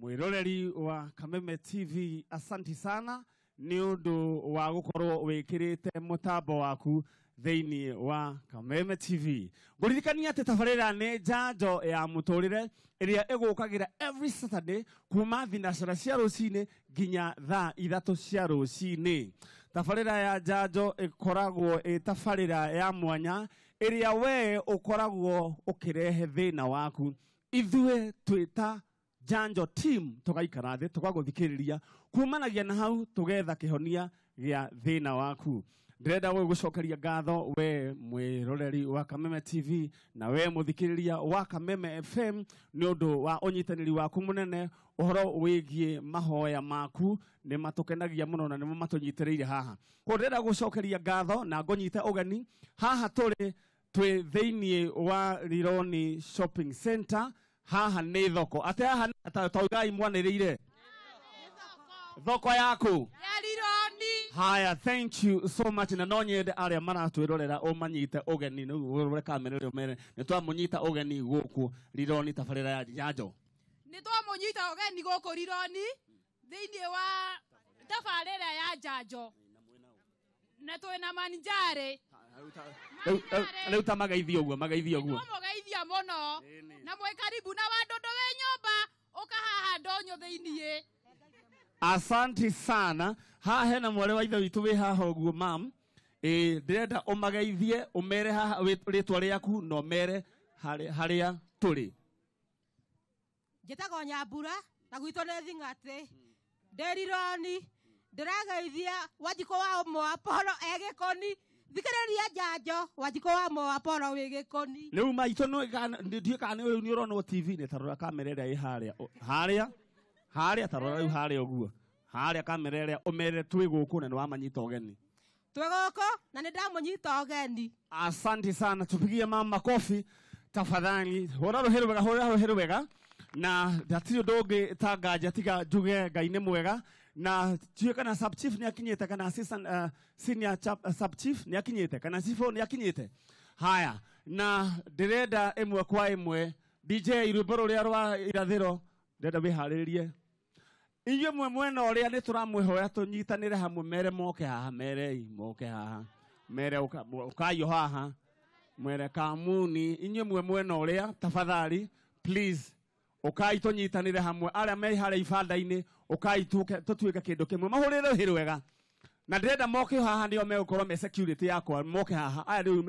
Mwiroreri wa Kameme TV, asanti sana ni undu wa gukorwo wikirite mutambo waku thiini wa Kameme TV. Nguririkania ati tabarira ni njanjo ya muturire iria igukagira every Saturday kuma thinacara cia rucini nginya thaa 3 cia rucini. Tabarira ya njanjo ikoragwo i tabarira ya mwanya iria we ukoragwo ukirehe thina waku. Ithuĩ twita Njanjo team tugaikara thĩ tugaguthikĩrĩria kumanagia na hau tugetha kĩhonia gĩa thĩna waku. Ndĩrenda gũgũcokeria ngatho we mwĩroreri wa Kameme TV na we mũthikĩrĩria wa Kameme FM nĩ ũndũ wa ũnyitanĩri waku mũnene. Ũhoro wĩgiĩ mahoya maku nĩ matũkenagia mũno na nĩmo matũnyitĩrĩire haha. Koguo ndĩrenda gũcokeria ngatho na ngũnyite ũgeni haha tũrĩ twĩ thĩiniĩ wa Rironi Shopping Center. Haha nĩ thoko ate haha taugai mwanĩrĩire thoko yaku ya Rironi. Haya, thank you so much. Na no nyende arĩa maratwĩrorera ũmanyite ũgeni nĩguo kamera ĩrĩa mere nĩ twamũnyita ũgeni gũkũ Rironi tabarĩra ya njanjo. Nĩ twamũnyita ũgeni gũkũ Rironi thĩiniĩ wa tabarĩra ya njanjo na twĩna manjare. Rĩu ta magaithio ũguo, magaithio ũguo. Mũgeithia mũno na mwĩ karibu na wandondo we nyũmba ũkahaha ndonyo thĩiniĩ. Asante sana. Haha hena mwarĩ wa ithe witũ wĩ haha ũguo mam. Ndĩrenda ũmageithie ũmere haha rĩtwa rĩaku na ũmere harĩa tũrĩ. Njĩtagwo Nyambura na gwitũ nĩ Thing'atĩ. Ndĩ Rironi. Ndĩrageithia Wanjikũ wa Moapolo e Gĩkoni. Thikĩrĩria njanjo Wanjikũ wa Moapolo wĩ Gĩkoni. Rĩu maitũ ndiũĩ kana rĩu nĩ ũronwo TV-inĩ, ta rora kamera ĩrĩa ĩ harĩa harĩa harĩa, ta rora rĩu harĩa ũguo harĩa kamera ĩrĩa ũmere twĩ gũkũ na nĩ wamanyita ũgeni. Twĩ gũkũ na nĩ ndamũnyita ũgeni. Asante sana, tupigie mama makofi tafadhali. Hũra rũhĩ rwega, hũra rũhĩ rwega. Na ndatirĩ ũndũ ũngĩ ta nganja tiga njuge Ngai nĩ mwega. Na tiũĩ kana sub chief nĩ akinyĩte kana assistant senior sub chief nĩ akinyĩte kana chief nĩ akinyĩte. Haya, na ndĩrenda ĩmwe kwa ĩmwe DJ rwĩmbo rũrĩa rwa irathĩro ndĩrenda wĩharĩrĩrie. Inyuĩ mwe mwena ũrĩa nĩ tũramwĩhoya tũnyitanĩre hamwe, mere moke haha, merei moke haha, mere ũkayo haha, mwere kamuni. Inyuĩ mwe mwena ũrĩa tafadhali please ukai tũnyitanĩre hamwe, arĩa me harĩa ibanda-inĩ ukai tũtuĩke kĩndũ kĩmwe, mahũrĩre rũhĩ rwega. Na ndĩrenda moke haha nĩo megũkorwo me security yakwa, moke haha aya rĩu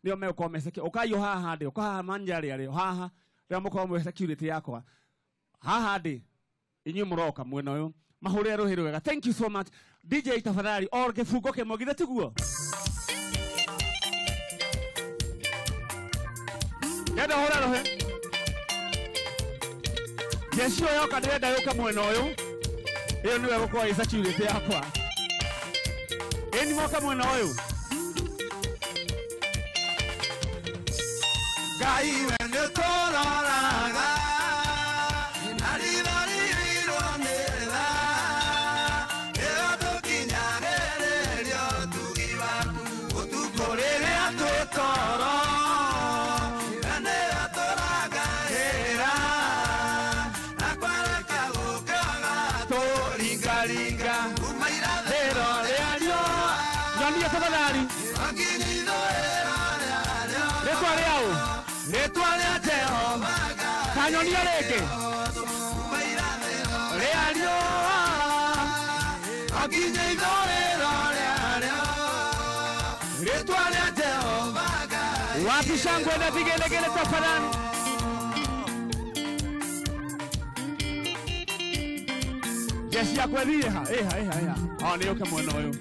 nĩo megũkorwo me security. Ukai haha ndĩ, ũka haha manjari arĩ haha rĩo mũkorwo me security yakwa haha ndĩ. Inyuĩ mũroka mwena ũyũ mahũrĩre rũhĩ rwega. Thank you so much DJ tafadhali or kĩbungo kĩmwe githĩ tiguo? Ndĩrenda hũra rũhĩ. Jeshi yoka ndĩrenda yũke mwena ũyũ. Ĩyo nĩwe gũkorwo ĩ security yakwa. Ĩni moka mwena ũyũ. Ngai we nĩũtũroraga na ritho rĩirwo nĩ tha, ĩyo tũkinyagĩrĩrio ũtugi waku ũtukũ rĩrĩa twĩ toro, na nĩyo tũrangagĩra na kwareka gũkaga tũringaringa kuma irathĩro rĩa riũa. Nyonia tafadhali. Nginya ithũĩro rĩarĩo. Rĩtwa rĩaũ? Rĩtwa rĩa Jehova Ngai. Kanyonia rĩngĩ. Kuma irathĩro rĩa riũa. Nginya ithũĩro rĩarĩo. Rĩtwa rĩa Jehova Ngai. Wapi shangwe na vigelegele tafadhali. Jeshi yakwa ĩthiĩ ha? Ĩha, ĩha, ĩha. O, nĩ yũke mwena ũyũ.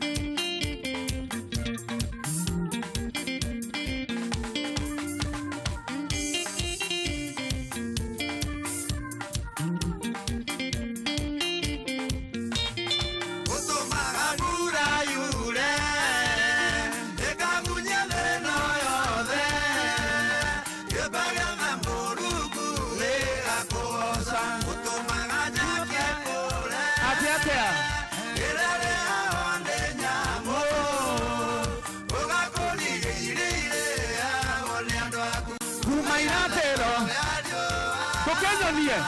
Ũtũmaga mbura yure ĩkamunya thĩ ĩno yothe, kĩũmba gĩothe Mũrungu gĩgakũgooca. Ũtũmaga njake kũre Atĩ atĩa? ĩrĩa rĩao nĩ nyamũ, ũgakũria irio irĩagwo nĩ andũ aku. Kuma irathĩro Rĩa riũa tũkĩnyonie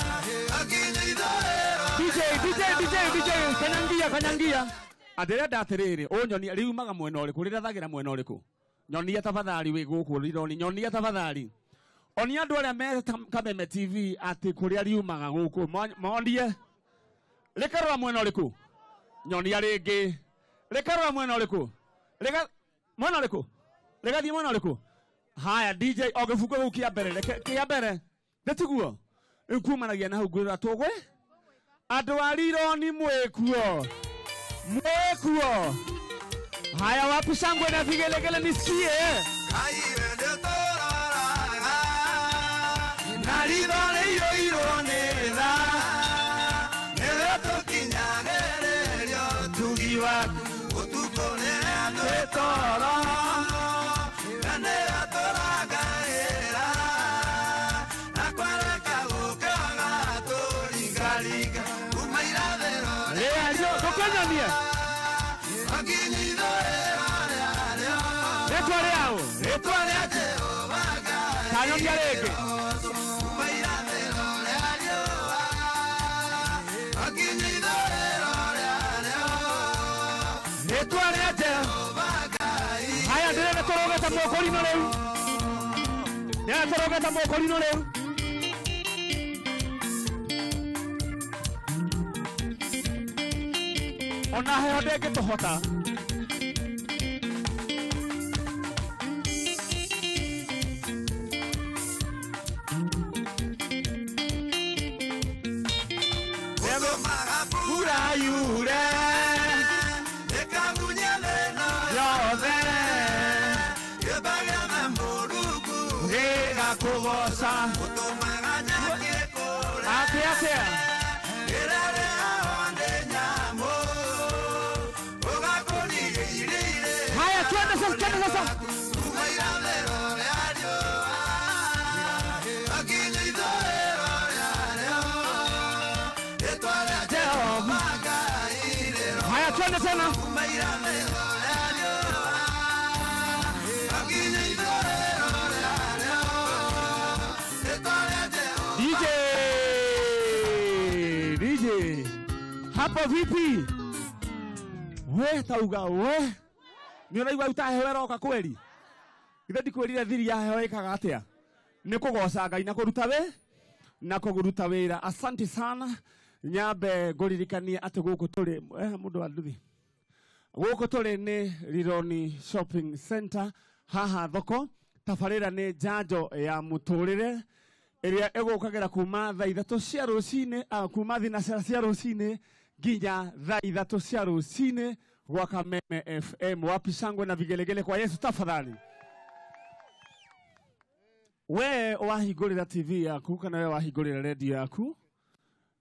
nginya ithũĩro DJ DJ DJ DJ kanyangia kanyangia adirenda atiriri unyonia riumaga mwena uriku rirathagira mwena uriku nyonia tafadhali wi guku rironi nyonia tafadhali onia andu aria me Kameme TV ati kuria riumaga guku monie rikarora mwena uriku nyonia ringi rikarora mwena uriku rika mwena uriku rigathie mwena uriku haya DJ ogibuko guu kia mbere kia mbere nditiguo riu kumanagia na hau ngwira tugwe andu a rironi mwikuo mwikuo haya wapi shangwe na vigelegele nisikie haya ndirenda tũrũgete mokorino rĩu ndirenda tũrũgete mokorino rĩu ona heho ndĩngĩtũhota haya twende sasa twende sasa haya twende tena DJ DJ hapo vipi we tauga we ni uraigua utahewe roka kweli ithe ndikwirire thiri ya heho ikaga atia ni kugoca Ngai na kuruta we na kuruta wira asante sana nyambe nguririkanie ati guku turi mundu wa nduthi guku turi ni Rironi Shopping Center haha thoko tabarira ni njanjo ya muturire iria igukagira kuma thaa ithatũ cia rucini kuma thinacara cia rucini nginya thaa ithatũ cia rucini gwa Kameme FM. Wapi shangwe na vigelegele kwa Yesu tafadhali. We wahingũrĩra TV yaku kana we wahingũrĩra radio yaku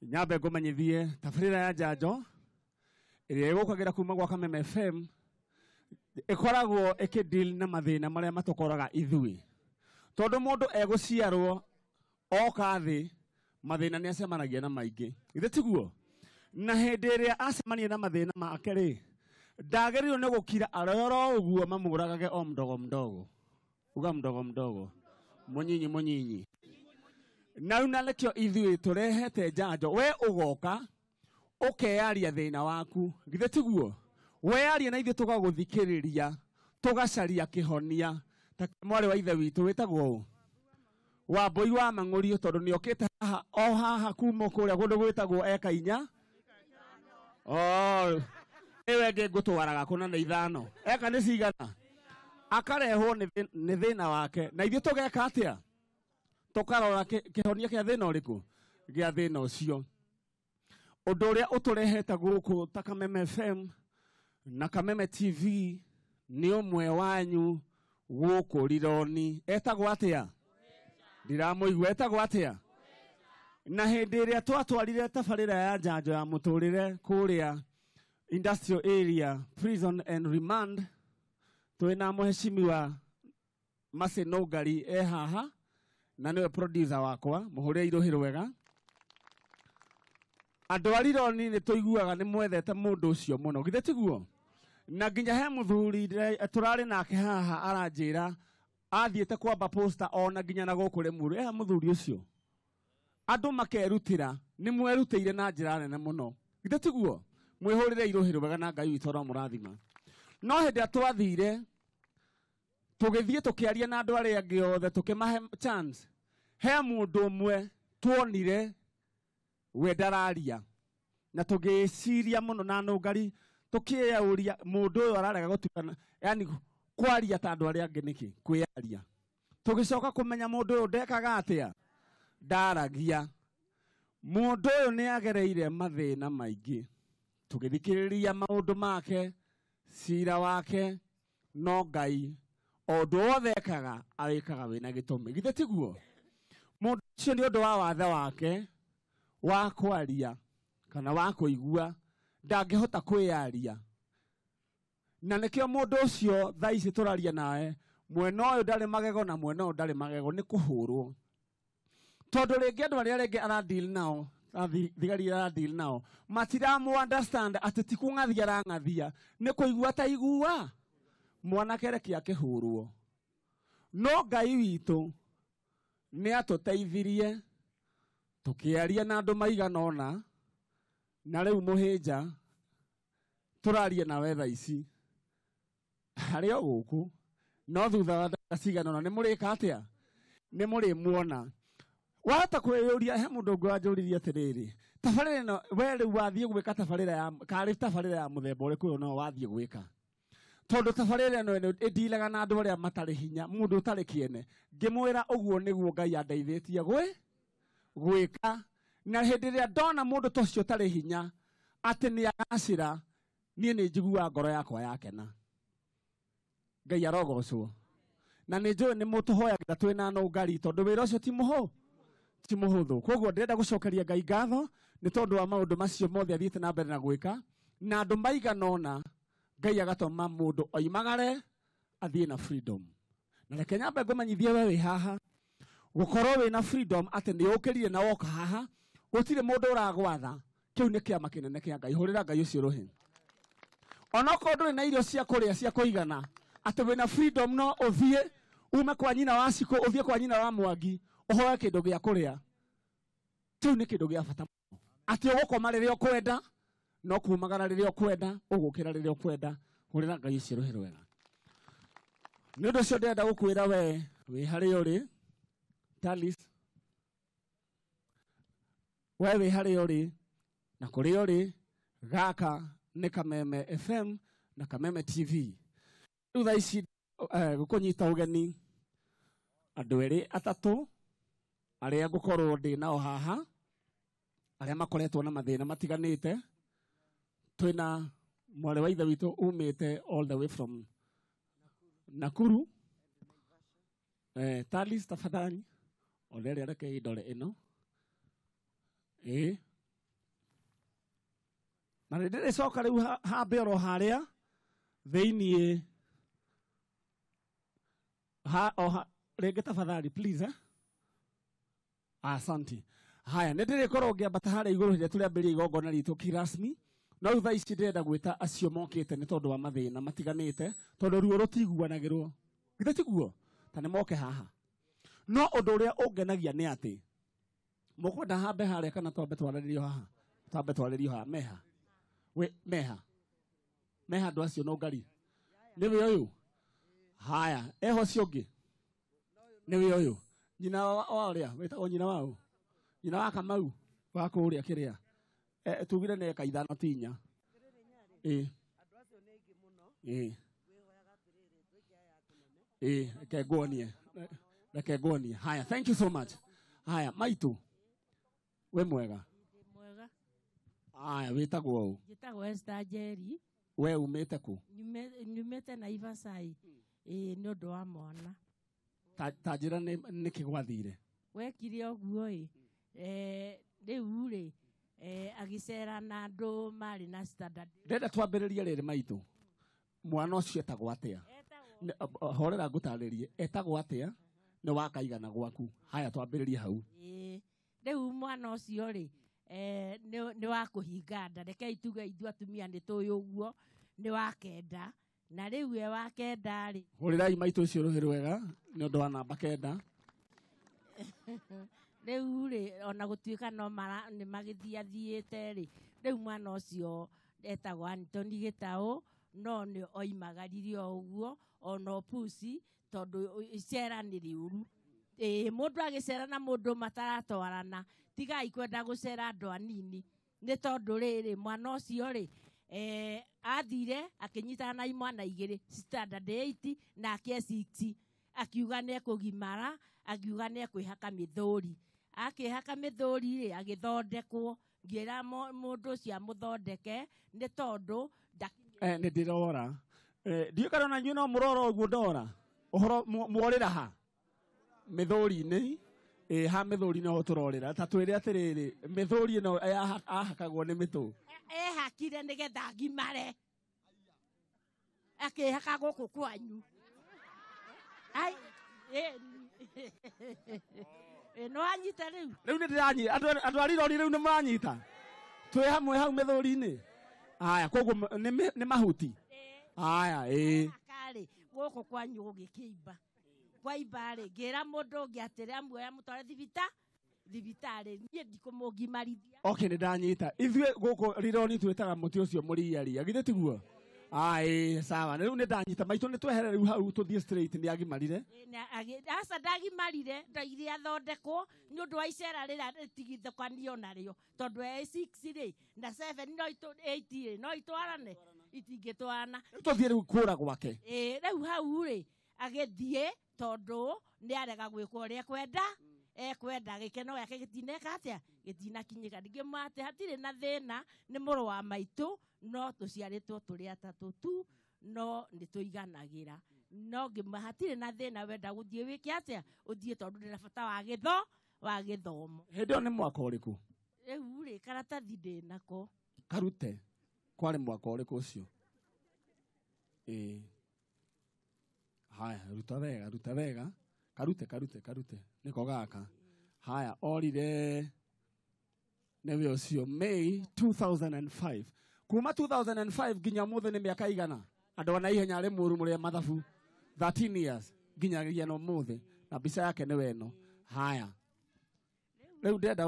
nyambe ngũmenyithie tabarĩra ya njanjo ĩrĩa ĩgũkagĩra kuma gwa Kameme FM ĩkoragwo ĩkĩdeal na mathĩna marĩa matũkoraga ithuĩ tondũ mũndũ egũciarwo oka thĩ mathĩna nĩ acemanagia na maingĩ githĩ tiguo na hĩndĩ ĩrĩa acemania na mathĩna make rĩ ndagĩrĩirwo nĩ gũkira aroro ũguo mamũragage o mdogo mdogo uga mdogo mdogo munyinyi munyinyi na rĩu na nĩkĩo ithuĩ tũrehete njanjo we ũgoka ũkeyaria thĩna waku githĩ tiguo weyaria na ithuĩ tũgagũthikĩrĩria tũgacaria kĩhonia ta mwarĩ wa ithe witũ wĩtagwo ũ Wambui wa Mang'ũrio tondũ nĩokĩte haha o haha kuma kũrĩa kũndũ gwĩtagwo eka inya oh ĩwe ĩngĩ ngũtwaraga kũna nĩ ithano eka nĩ cigana akarehwo nĩ thĩna wake na ithuĩ tũgeka atĩa tũkarora kĩhonia kĩa thĩna ũrĩkũ gĩa thĩna ũcio ũndũ ũrĩa ũtũrehete gũkũ ta Kameme FM na Kameme TV nĩ ũmwe wanyu gũkũ Rironi etagwo atĩa ndiramũigua etagwo atĩa na hĩndĩ ĩrĩa twatwarire tabarĩra ya njanjo ya mũtũrĩre kũrĩa industrial area prison and remand twĩna mũheshimiwa Mercy Nũngari e haha na nĩwe producer wakwa mũhũrĩre irũhĩ rwega andũ a Rironi nĩ tũiguaga nĩ mwethete mũndũ ũcio mũno githĩ tiguo na nginya he mũthuri tũrarĩ nake haha aranjĩra athiĩte kwamba poster ona nginya na gũkũ Limuru he mũthuri ũcio Andũ makerutĩra nĩ mwerutĩire na njĩra nene mũno. Githĩ tiguo? Mwĩhũrĩre irũhĩ rwega na Ngai witũ aramũrathima. No hĩndĩ ĩrĩa twathire tũgĩthiĩ tũkĩaria na andũ arĩa angĩ othe tũkĩmahe chance, he mũndũ ũmwe tuonire we ndararia na tũgĩciria mũno na nũngari tũkĩyũria mũndũ ũyũ ararega gũtuĩka yani kwaria ta andũ arĩa angĩ nĩkĩ kwĩyaria. Tũgĩcoka kũmenya mũndũ ũyũ ndekaga atĩa, ndaragia. Mũndũ ũyũ nĩ agereire mathĩna maingĩ, tũgĩthikĩrĩria maũndũ make, cira wake, no Ngai o ũndũ wothe ekaga awĩkaga wĩna gĩtũmi. Githĩ tiguo? Mũndũ ũcio nĩ ũndũ wa wathe wake wa kwaria kana wa kũigua ndangĩhota kwĩyaria, na nĩkĩo mũndũ ũcio thaa ici tũraria nawe mwena ũyũ ndarĩ magego na mwena ũyũ ndarĩ magego, nĩ kũhũrwo. Tondũ rĩngĩ andũ arĩa rĩngĩ aradeal nao, thigari aradeal nao matiramu understand atĩ ti kũng'athia arang'athia, nĩ kũigua ta igua mwanake reke akĩhũrwo. No Ngai witũ nĩ atũteithirie tũkĩaria na andũ maigana ũna, na rĩu mũhĩnja tũraria nawe thaa ici harĩ o gũkũ, no thutha wa ndagĩka cigana ũna nĩ mũrĩka atĩa, nĩ mũrĩmuona. Wahota kwĩyũria, he mũndũ ũngĩ wanjũririe atĩrĩrĩ, tabarĩra ĩno we rĩu wathiĩ gwĩka tabarĩra ya karĩ tabarĩra ya mũthemba ũrĩkũ ũyũ no wathiĩ gwĩka, tondũ tabarĩra ĩno ĩndilaga na andũ arĩa matarĩ hinya, mũndũ ũtarĩ kĩene. Ngĩmwĩra ũguo nĩguo Ngai andeithĩtie gwĩka, na hĩndĩ ĩrĩa ndona mũndũ ta ũcio ũtarĩ hinya atĩ nĩ agacĩra, niĩ nĩ njiguaga ngoro yakwa yakena. Ngai arogocwo. Na nĩ njũĩ nĩ mũtũhoyagĩra twĩna nũngari, tondũ wĩra ũcio ti mũhũthũ. Koguo ndĩrenda gũcokeria Ngai ngatho nĩ tondũ wa maũndũ macio mothe athiĩte na mbere na gwĩka, na andũ maigana ũna Ngai agatũma mũndũ oimagare athiĩ na freedom. Na reke nyambe ngũmenyithie we wĩ haha, gũkorwo wĩna freedom atĩ nĩ ũkĩrire na woka haha, gũtirĩ mũndũ ũragwatha, kĩu nĩ kĩama kĩnene kĩa Ngai. Hũrĩra Ngai ũcio rũhĩ. Onokorwo ndũrĩ na irio cia kũrĩa cia kũigana, atĩ wĩna freedom no ũthiĩ ume kwa nyina wa Cikũ ũthiĩ kwa nyina wa Mwangi ũhoe kĩndũ gĩa kũrĩa, kĩu nĩ kĩndũ gĩa bata mũno. Atĩ ũgũkoma rĩrĩa ũkwenda, no kumagara rĩrĩa ũkwenda, ũgũkĩra rĩrĩa ũkwenda. Hũrĩra Ngai ũcio rũhĩ rwega. Nĩ ũndũ ũcio ndĩrenda gũkwĩra we wĩ harĩa ũrĩ, Talis, we wĩ harĩa ũrĩ na kũrĩa ũrĩ, gaka nĩ Kameme FM na Kameme TV. Rĩu thaa ici gũkũnyita ũgeni andũ erĩ atatũ arĩa ngũkorwo ndĩ nao haha, arĩa makoretwo na mathĩna matiganĩte. Twĩna mwarĩ wa ithe witũ umĩte all the way from Nakuru. Talis, tafadhali oneria reke indore ĩno. Na nĩ ndĩrĩcoka rĩu hambe oro harĩa thĩiniĩ ha o rĩngĩ, tafadhali please. Asante. Haya, nĩ ndĩrĩkorwo ngĩambata harĩa igũrũ hĩndĩ ĩrĩa tũrĩambĩrĩria igongona ritũ kirasmi. No rĩu thaa ici ndĩrenda gwĩta acio mokĩte nĩ tondũ wa mathĩna matiganĩte, tondũ ruo rũtiguanagĩrwo. Githĩ tiguo? Ta nĩ moke haha. No ũndũ ũrĩa ũngenagia nĩ atĩ mũkwenda hambe harĩa kana twambe twarĩrio haha? Twambe twarĩrio haha. Meha we meha meha andũ acio no ngari nĩwe ũyũ. Haya, eho ũcio ũngĩ nĩwe ũyũ, nyina wa ũrĩa wĩtagwo nyina wa ũ, nyina wa Kamau wa kũrĩa kĩrĩa tugire nĩ eka ithano ti inya. Reke nguonie, reke nguonie. Haya, thank you so much. Haya, maitũ we mwega? Mwega. Haya, wĩtagwo ũ? Njĩtagwo Esther Njeri. We umĩte kũ? Nyumĩte Naivasha. Nĩ ũndũ wa mwana. Ta njĩra nĩkĩ gwathire? Wekire ũguo ĩ, rĩu rĩ agĩcera na andũ marĩ na standard. Ndĩrenda twambĩrĩrie rĩrĩ maitũ. Mwana ũcio etagwo atĩa? Horera ngũtarĩrie. Etagwo atĩa? Nĩ wa kaigana gwaku? Haya, twambĩrĩrie hau. Rĩu mwana ũcio rĩ nĩ wa kũhinga nda. Rekei tuge ithuĩ atumia nĩ tũĩ ũguo, nĩ wa kenda. Na rĩu e wa kenda rĩ, hũrĩrai maitũ ũcio rũhĩ rwega nĩ ũndũ wa namba 9. Rĩu rĩ ona gũtuĩka no mara nĩ magĩthiathiĩte rĩ, rĩu mwana ũcio etagwo Anthony Gĩtaũ, no nĩ oimagarire o ũguo ona ũpuci tondũ icera nĩ rĩũru. Ĩĩ mũndũ agĩcera na mũndũ mataratwarana, tigai kwenda gũcera andũ anini nĩ tondũ rĩrĩ mwana ũcio rĩ athire akĩnyitana na imwana igĩrĩ standard 8 nake 6, akiuga nĩ ekũgimara, akiuga nĩ ekwĩhaka mĩthũri. Akĩhaka mĩthũri rĩ agĩthondekwo, ngĩra mũndũ ũcio amũthondeke nĩ tondũ nĩ ndĩrora. Ndiũĩ kana ona inyuĩ no mũrora ũguo ndora ũhoro mworĩra ha mĩthũri-inĩ. Ha mĩthũri no tũrorĩra ta twĩre atĩrĩrĩ mĩthũri ĩno ahakagwo nĩ mĩtũ. Ehakire nĩgetha agimare, akĩhaka gũkũ kwanyu. Ai no anyita rĩu. Rĩu nĩ ndĩranyita andũ a rirori rĩu nĩ maranyita twĩ hamwe hau mĩthũri-inĩ. Aya koguo nĩ mahuti. Aya akarĩ gũkũ kwanyu gũgĩkĩimba kwaimba rĩ ngĩra mũndũ ũngĩ atĩrĩ amuoya mũtware thibitarĩ niĩ ndikũmũgimarithia. Okay, nĩ ndanyita. Ithuĩ gũkũ rironi twĩtaga mũtĩ ũcio mũriaria, githĩ tiguo? Ai sawa, rĩu nĩ ndanyita maitũ nĩ twehere rĩu hau tũthiĩ straight. Nĩ agimarire? Aca ndagimarire, ndoigire athondekwo nĩ ũndũ wa icera rĩrĩa rĩtigithũkanio narĩo tondũ e 6 rĩ na 7 no 8 rĩ no itwarane, itingĩtwarana. Rĩu tũthiĩ rĩu kũra gwake. Rĩu hau rĩ agĩthiĩ tondũ nĩ arega gwĩkwo ũrĩa ekwenda, ekwenda gĩkeno gĩake gĩtineka atĩa, gĩtinakinyĩka. Ndingĩmwĩra atĩ hatirĩ na thĩna, nĩ mũrũ wa maitũ, no tũciarĩtwo tũrĩ atatũ tu, no nĩ tũiganagĩra. No ngĩmwĩra hatirĩ na thĩna, wenda gũthiĩ wĩke atĩa, ũthiĩ tondũ ndĩna bata wa gĩthomo. Hĩndĩ ĩyo nĩ mwaka ũrĩkũ? Rĩu rĩ karatathi ndĩnako. Karute kwarĩ mwaka ũrĩkũ ũcio? Haya, ruta wega, ruta wega. Karute, karute, karute. Nĩko gaka. Haya, orire nĩwe ũcio May 2005. Kuma 2005 nginya ũmũthĩ nĩ mĩaka igana. Andũ a naihenya arĩ mũru mũrĩa mathabu 13 years nginyagia na ũmũthĩ, na mbica yake nĩwe ĩno. Haya. Rĩu ndĩrenda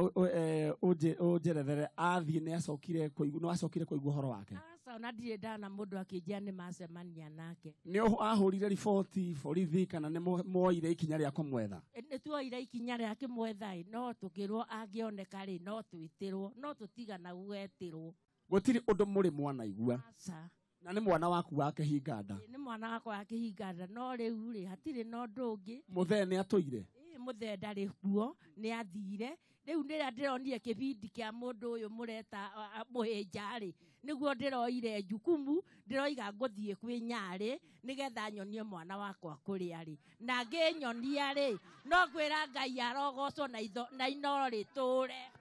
ũnjerethere athiĩ nĩ acokire kũigua, no acokire kũigua ũhoro wake. Aca ona ndirĩ ndana mũndũ akĩnjĩra nĩ macemania nake. Nĩ ahũrire riboti borithi kana nĩ mwoire ikinya rĩa kũmwetha? Nĩ tuoire ikinya rĩa kũmwetha, no tũkĩrwo angĩoneka rĩ no twĩtĩrwo, no tũtigana gwetĩrwo. Gũtirĩ ũndũ mũrĩ mwanaigua. Aca. Na nĩ mwana waku wa kĩhinga nda? Nĩ mwana wakwa wa kĩhinga nda, no rĩu rĩ hatirĩ na ũndũ ũngĩ. Mũthee nĩ atũire? Mũthee ndarĩ kuo, nĩ athire. Rĩu nĩrĩa ndĩronire kĩbindi kĩa mũndũ ũyũ mũreta mũhĩnja rĩ, nĩguo ndĩroire jukumu, ndĩroiga ngũthiĩ kwĩ Nyarĩ nĩgetha nyonie mwana wakwa kũrĩa arĩ. Na ngĩnyonia rĩ, no ngwĩra Ngai arogocwo na inoro rĩtũre.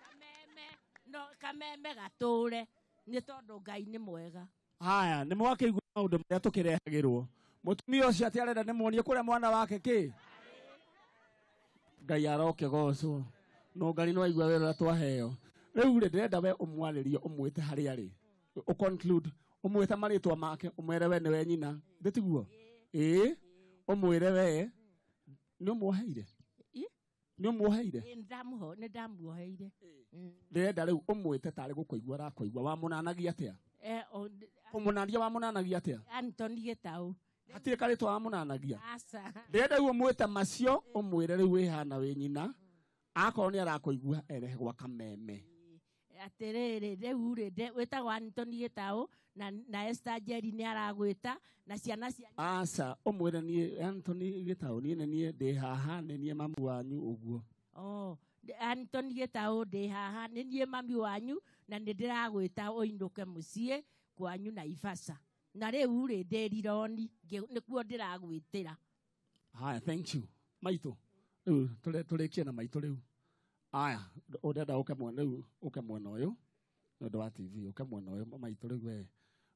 Kameme, no kameme gatũre nĩ tondũ Ngai nĩ mwega. Haya, nĩ mwakĩigua maũndũ marĩa tũkĩrehagĩrwo. Mũtumia ũcio atĩ arenda nĩ muonie kũrĩa mwana wake kĩ? Ngai arokĩgocwo. No Ngai no aigua wĩra ũrĩa twaheo. Rĩu rĩ ndĩrenda we ũmwarĩrie ũmwĩte harĩa arĩ. Ũ conclude, ũmwĩte marĩtwa make, ũmwĩre we nĩwe nyina. Githĩ tiguo? Ĩĩ, ũmwĩre we nĩ ũmuoheire? Nĩ ũmuoheire? Nĩ ndamuoheire. Ndĩrenda rĩu ũmwĩte tarĩ gũkũigua arakũigua. Wamũnanagia atĩa? Kũmũnania wamũnanagia atĩa? Anthony Gĩtaũ. Hatirĩ karĩtwa wamũnanagia? Aca. Ndĩrenda rĩu ũmwĩte macio, ũmwĩre rĩu wĩhana wĩ nyina. Akorwo nĩ arakũigua erehe gwa kameme. Atĩrĩrĩ, rĩu rĩ wĩtagwo Anthony Gĩtaũ na Esther Njeri nĩ aragwĩta na ciana cia Aca, ũmwĩre niĩ Anthony Gĩtaũ niĩ nĩ niĩ ndĩ haha, nĩ niĩ mamu wanyu ũguo. Oh, Anthony Gĩtaũ ndĩ haha, nĩ niĩ mami wanyu na nĩ ndĩragwĩta ũinũke mũciĩ kwanyu na Naivasha. Na rĩu rĩ ndĩ rironi, nĩkuo ndĩragwĩtĩra. Haya, thank you. Maitũ, rĩu tũrĩkie na maitũ rĩu. Aya, ũrenda ũke mwena rĩu, ũke mwena ũyũ nĩ ũndũ wa TV, ũke mwena ũyũ maitũ rĩu we.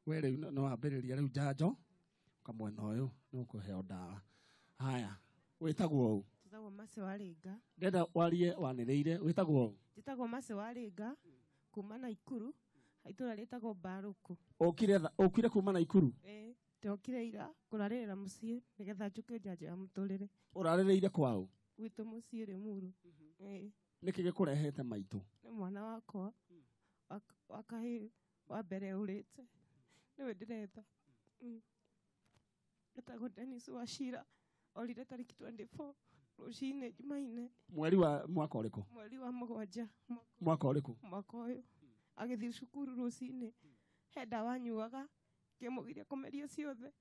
We rĩu no wambĩrĩria rĩu njanjo, ũka mwena ũyũ nĩ ũkũheo ndawa. Haya, wĩtagwo ũ? Njĩtagwo Mercy Warĩnga. Ndĩrenda warie wanĩrĩire, wĩtagwo ũ? Njĩtagwo Mercy Warĩnga kuma Naikuru, itũũra rĩtagwo Mbarũkũ. Ũkire kuma Naikuru? Ĩĩ, ndokire ira kũrarĩrĩra mũciĩ nĩgetha njũke njanjo ya mũtũrĩre. Ũrarĩrĩire kwaũ? Gwitũ mũciĩ Rĩmuru. Ĩĩ. Nĩkĩ gĩkũrehete maitũ? Nĩ mwana wakwa wa kahĩĩ wa mbere ũrĩte. Nĩwe ndĩretha. Etagwo Dennis Wachira. Orire tarĩki 24 rũcinĩ Jumaine. Mweri wa mwaka ũrĩkũ? Mweri wa mũgwanja. Mwaka ũrĩkũ? Mwaka ũyũ. Agĩthiĩ cukuru rũcinĩ. He ndawa anyuaga ngĩmũgiria kũmeria ciothe.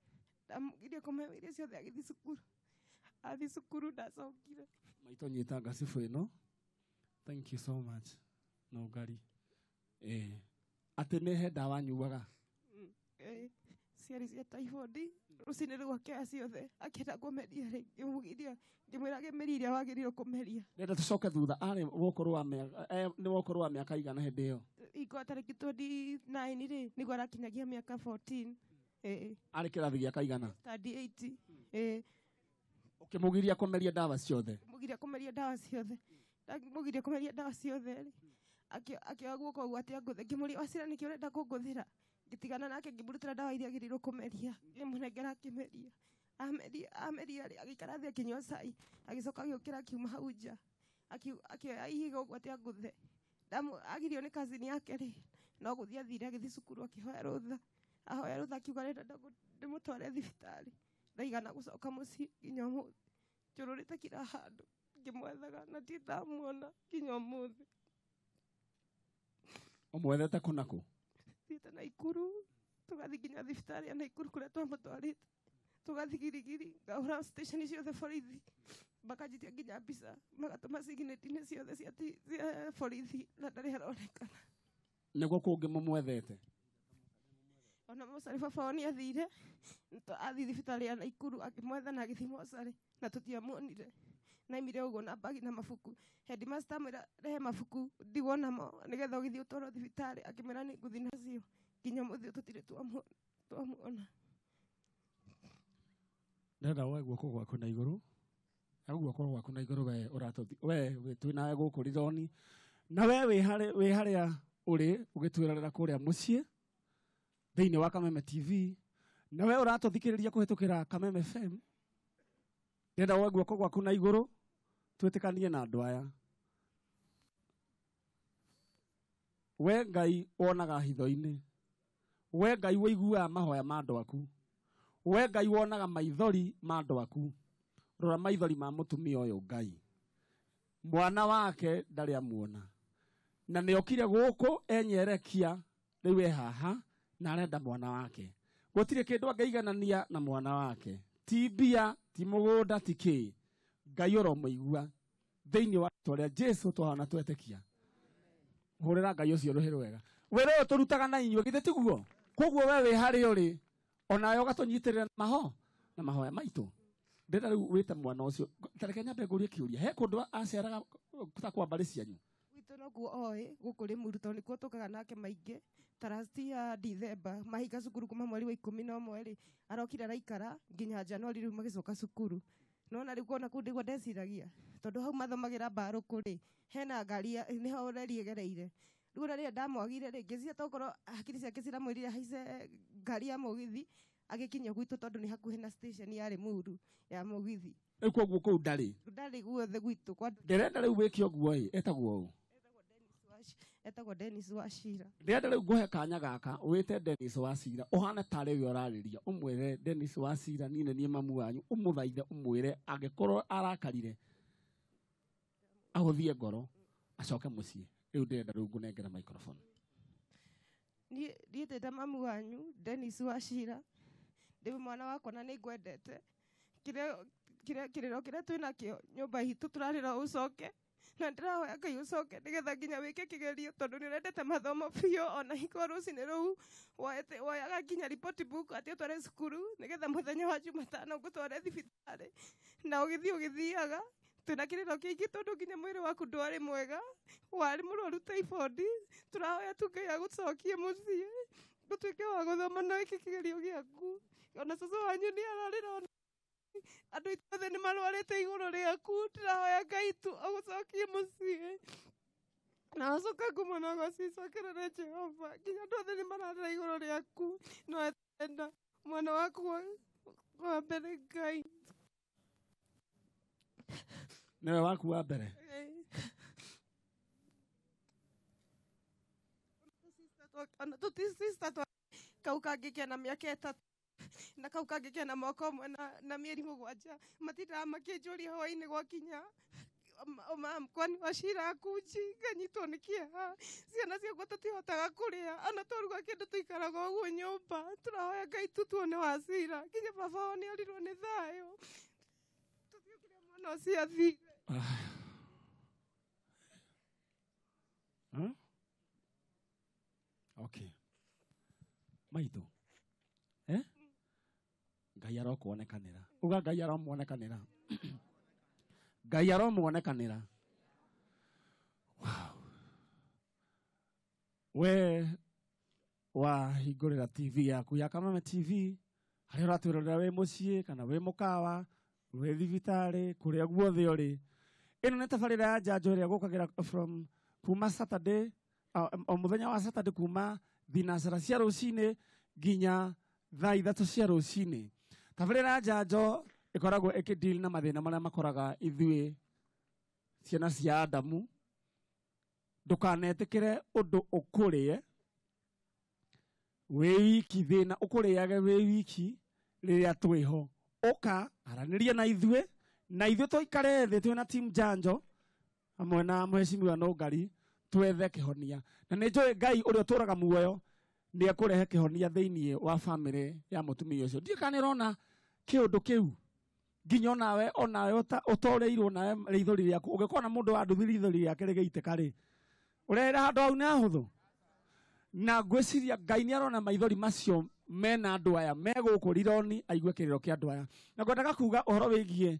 Ndamũgiria kũmeria ciothe agĩthiĩ cukuru. Athiĩ cukuru ndacokire. Maitũ nyita ngacibũ ĩno. Thank you so much. No ngari. Atĩ nĩ he ndawa anyuaga? Ciarĩ cia typhoid. Rũcinĩ rũu akĩoya ciothe akĩenda kũmeria rĩ, ngĩmũgiria, ngĩmwĩra agĩmerie iria wagĩrĩirwo kũmeria. Ndĩrenda tũcoke thutha, arĩ wokorwo wa mĩaka, nĩ wokorwo wa mĩaka igana hĩndĩ ĩyo? Hingo tarĩki 29 rĩ, nĩguo arakinyagia mĩaka 14. Arĩ kĩrathi gĩa kaigana? Standard 8. Ũkĩmũgiria kũmeria ndawa ciothe? Ngĩmũgiria kũmeria ndawa ciothe. Ndamũgiria kũmeria ndawa ciothe rĩ, akĩoya guoko ũguo atĩ angũthe. Ngĩmũria, Wachira nĩkĩ ũrenda kũngũthĩra? Ngĩtigana nake ngĩmũrutĩra ndawa iria agĩrĩirwo kũmeria. Ngĩmũnengera akĩmeria. Ameria rĩ, agĩikara thĩ akĩnyua cai. Agĩcoka agĩũkĩra akiuma hau nja. Akĩoya ihiga ũguo atĩ angũthe. Agirio nĩ cousin yake rĩ, no gũthiĩ athire agĩthiĩ cukuru akĩhoya rũtha. Ahoya rũtha akiuga arenda ndĩmũtware thibitarĩ. Ndaigana gũcoka mũciĩ nginya ũmũthĩ. Njũrũrĩte kila handũ ngĩmwethaga na ndirĩ ndamuona nginya ũmũthĩ. Ũmwethete kũ na kũ? Thiĩte Naikuru, tũgathiĩ nginya thibitarĩ ya Naikuru kũrĩa twamũtwarĩte. Tũgathiĩ Girigiri, ngahũra station ciothe borithi. Makanjitia nginya mbica, magatũma signet-inĩ ciothe cia borithi na ndarĩ haronekana. Nĩguo kũngĩ mũmwethete? Ona mocarĩ baba wao nĩ athire, athiĩ thibitarĩ ya Naikuru akĩmwetha na agĩthiĩ mocarĩ na tũtiamuonire. Naimire ũguo na bagi na mabuku. Headmaster amwĩra rehe mabuku ndigwo namo nĩgetha ũgĩthiĩ ũtwarwo thibitarĩ, akĩmwĩra nĩ ngũthiĩ nacio. Nginya ũmũthĩ tũtirĩ twamuona. Ndĩrenda woe guoko gwaku na igũrũ. Hau guoko gwaku na igũrũ we ũratũthi, we twĩ nawe gũkũ Rironi. Na we wĩ harĩa ũrĩ ũgĩtwĩrorera kũrĩa mũciĩ thĩinĩ wa Kameme TV. Na we ũratũthikĩrĩria kũhĩtũkĩra Kameme FM. Ndĩrenda woe guoko gwaku na igũrũ twĩtĩkanie na andũ aya. We Ngai wonaga hitho-inĩ. We Ngai ũiguaga mahoya ma andũ aku. We Ngai wonaga maithori ma andũ aku. Rora maithori ma mũtumia ũyũ Ngai. Mwana wake ndarĩ amuona. Na nĩokire gũkũ enyerekia rĩu e haha na arenda mwana wake. Gũtirĩ kĩndũ angĩiganania na mwana wake. Ti mbia, ti mũgũnda, ti kĩ. Ngai ũromũigua thĩinĩ wa rĩĩtwa rĩa Jesũ twahana twetĩkia. Hũrĩra Ngai ũcio rũhĩ rwega. Wĩra ũyũ tũrutaga na inyuĩ githĩ tiguo? Koguo we wĩ harĩa ũrĩ onawe ũgatũnyitĩrĩra na mahoya maitũ. Ndĩrenda rĩu wĩte mwana ũcio. Ta reke nyambe ngũrie kĩũria. He kũndũ aceraga ta kwa mbarĩ cianyu? Gwitũ nokuo oĩ, gũkũ Rĩmuru tondũ nĩkuo tũkaga nake maingĩ. Ta last year December, mahinga cukuru kuma mweri wa 11 rĩ, arokire araikara nginya January rĩu magĩcoka cukuru. Nĩwona rĩu kuona kũu ndĩguo ndeciragia. Tondũ hau mathomagĩra mbarũkũ rĩ, hena ngari nĩho reri ĩgereire. Rĩu ona rĩrĩa ndamwagire rĩ, ngĩciria tokorwo hakiri ciake ciramwĩrire ahaice ngari ya mũgithi, agĩkinya gwitũ tondũ nĩ hakuhĩ na station ya Rĩmuru ya mũgithi. Rĩu koguo kũu ndarĩ? Ndarĩ guothe gwitũ kwa andũ. Ndĩrenda rĩu wĩke ũguo ĩ, etagwo ũ? Etagwo Dennis Wachira. Ndĩrenda rĩu ngũhe kanya gaka wĩte Dennis Wachira, ũhane tarĩ we ũrarĩria, ũmwĩre Dennis Wachira niĩ nĩ niĩ mamu wanyu, ũmũthaithe ũmwĩre angĩkorwo arakarire ahũthie ngoro acoke mũciĩ. Rĩu ndĩrenda rĩu ngũnengera microphone. Niĩ ndĩta mamu wanyu Dennis Wachira, ndĩ mwana wakwa na nĩ ngwendete. Kĩrĩro kĩrĩa twĩnakĩo nyũmba itũ tũrarĩra ũcoke. Na ndĩrahoya Ngai ũcoke nĩgetha nginya wĩke kĩgerio tondũ nĩ ũrendete mathomo biũ ona hingo rũcinĩ rũu woyaga nginya report book atĩ ũtware cukuru nĩgetha mũthenya wa Jumatano ngũtware thibitarĩ na ũgĩthiĩ ũgĩthiaga twĩna kĩrĩro kĩingĩ tondũ nginya mwĩrĩ waku ndwarĩ mwega, warĩ mũrwaru typhoid. Tũrahoya tu Ngai agũcokie mũciĩ ũtuĩke wa gũthoma na wĩke kĩgerio gĩaku. Ona cũcũ wanyu nĩ ararĩra ona andũ aitũ othe nĩ marwarĩte igũrũ rĩaku. Ndĩrahoya Ngai tu agũcokie mũciĩ na acoka ngumo na ũgacicokerere Jehova. Nginya andũ othe nĩ mararĩra igũrũ rĩaku no enda mwana waku wa mbere Ngai. Nĩwe waku wa mbere. Ona tũti sister twa kau kangĩ kena mĩaka 3 na kau kangĩ kena mwaka 1 na mĩeri 7. Matindaga makĩnjũria hwaĩ-inĩ gwakinya, "Mam, kwani Wachira akunji?" Nganyitwo nĩ kĩeha. Ciana ciakwa tũtihotaga kũrĩa, ona twaruga kĩndũ tũikaraga ũguo nyũmba. Tũrahoya Ngai tu tuone Wachira. Nginya baba wao nĩ orirwo nĩ thayũ, tũtiũ kũrĩa mwana ũcio athire. Huh? Okay. Maitũ. Eh? Ngai arokuonekanĩra. Uga Ngai aromuonekanĩra. Ngai aromuonekanĩra. Wow. We wahingũrĩra TV yaku ya Kameme TV harĩa ũratwĩrorera wĩ mũciĩ kana wĩ mũkawa, wĩ thibitarĩ, kũrĩa guothe ũrĩ. Ĩno nĩ tabarĩra ya njanjo ĩrĩa gũkagĩra from kuma Saturday, o mũthenya wa Saturday kuma thinacara cia rũcinĩ nginya thaa 3 cia rũcinĩ. Tabarĩra ya njanjo ĩkoragwo ĩkĩdeal na mathĩna marĩa makoraga ithuĩ ciana cia Adamu. Ndũkanetĩkĩre ũndũ ũkũrĩe wĩ wiki, thĩna ũkũrĩage wĩ wiki rĩrĩa twĩho. Ũka aranĩria na ithuĩ, na ithuĩ tũikare thĩ twĩna team njanjo hamwe na mheshimiwa Nũngari, twethe kĩhonia. Na nĩ njũĩ Ngai ũrĩa ũtũraga muoyo nĩ ekũrehe kĩhonia thĩinĩ wa bamĩrĩ ya mũtumia ũcio. Ndiũĩ kana nĩ ũrona kĩũndũ kĩu nginya onawe ũtoreirwo nawe rĩithori rĩaku, ũngĩkorwo na mũndũ wa nduthi rĩithori rĩake rĩgĩitĩka rĩ, ũrera handũ hau nĩ hahũthũ. Na ngwĩciria Ngai nĩ arona maithori macio mena andũ aya me gũkũ rironi, aigue kĩrĩro kĩa andũ aya. Na ngwendaga kuga ũhoro wĩgiĩ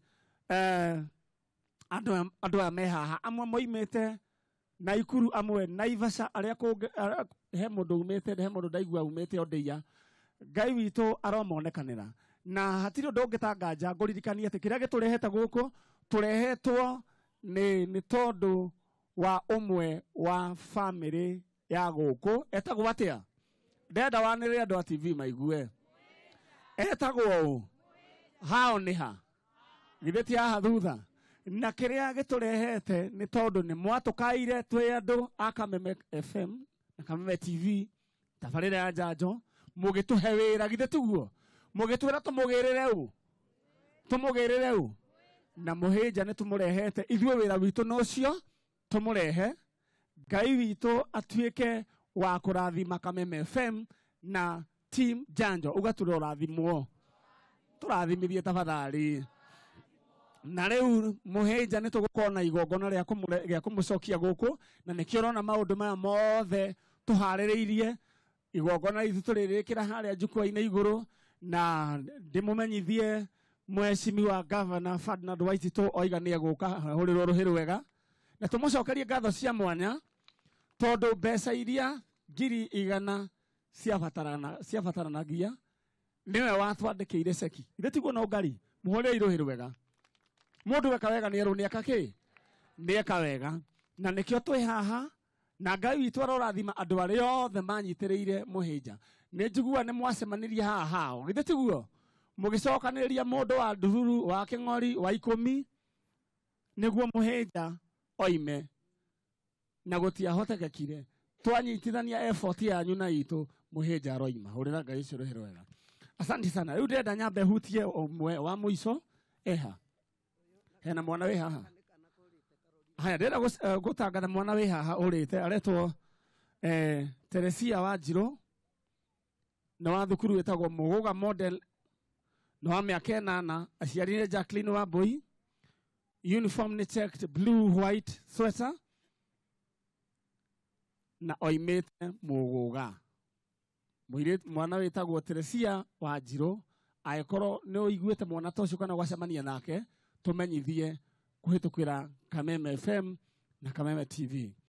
andũ aya me haha, amwe moimĩte Naikuru, amwe Naivasha, arĩa kũngĩ, he mũndũ umĩte, he mũndũ ndaigua umĩte Ondeiya. Ngai witũ aromonekanĩra. Na hatirĩ ũndũ ũngĩtanganja ngũririkanie atĩ kĩrĩa gĩtũrehete gũkũ tũrehetwo nĩ tondũ wa ũmwe wa bamĩrĩ ya gũkũ etagwo atĩa? Ndenda wanĩrĩre andũ a TV maigue. Etagwo ũ? Hao nĩ ha? Githĩ ti haha thutha? Na kĩrĩa gĩtũrehete nĩ tondũ nĩ mwatũkaire twĩ andũ a Kameme FM na Kameme TV tabarĩra ya njanjo, mũgĩtũhe wĩra, githĩ tiguo? Mũgĩtwĩra tũmũgĩrĩre ũ? Tũmũgĩrĩre ũ? Na mũhĩnja nĩ tũmũrehete ithuĩ, wĩra witũ no ũcio tũmũrehe. Ngai witũ atuĩke wa kũrathima Kameme FM na team njanjo. Uga tũrorathimwo, tũrathimithie tafadhali. Na rĩu mũhĩnja nĩ tũgũkorwo na igongona rĩa kũmũcokia gũkũ, na nĩkĩo ũrona maũndũ maya mothe tũharĩrĩirie. Igongona ritũ tũrĩrĩkĩra harĩa jukwaa-inĩ igũrũ, na ndĩmũmenyithie mheshimiwa Governor Ferdinand Waititũ oiga nĩ egũka ahũrĩrwo rũhĩ rwega, na tũmũcokerie ngatho cia mwanya tondũ mbeca iria 100,000 ciabataranagia nĩwe watwandĩkĩire ceki. Ithe tiguo no ngari mũhũrĩre rũhĩ rwega. Mũndũ weka wega nĩ erwo nĩ eka kĩ? Nĩ eka wega. Na nĩkĩo twĩ haha, na Ngai witũ arorathima andũ arĩa othe manyitĩrĩire mũhĩnja. Nĩ njiguaga nĩ mwacemanirie haha hao, githĩ tiguo? Mũgĩcokanĩrĩria mũndũ wa ndururu, wa kĩng'ori, wa 10 nĩguo mũhĩnja oime, na gũtiahotekekire. Twanyitithania effort yanyu na itũ, mũhĩnja aroima. Hũrĩra Ngai ũcio rũhĩ rwega. Asante sana. Rĩu ndĩrenda nyambe hutie ũmwe wa mũico. Eha, hena mwana wĩ haha. Haya, ndĩrenda gũtangatha mwana wĩ haha ũrĩte, aretwo Teresia Wanjirũ, nĩ wa thukuru wĩtagwo Mũgũga Model, nĩ wa mĩaka 8. Aciari nĩ Jacqueline Wambui. Uniform nĩ checked blue white sweater, na oimĩte Mũgũga. Mũirĩtu mwana wĩtagwo Teresia Wanjirũ, angĩkorwo nĩ ũiguĩte mwana ta ũcio kana ũgacemania nake, tũmenyithie kũhĩtũkĩra Kameme FM na Kameme TV.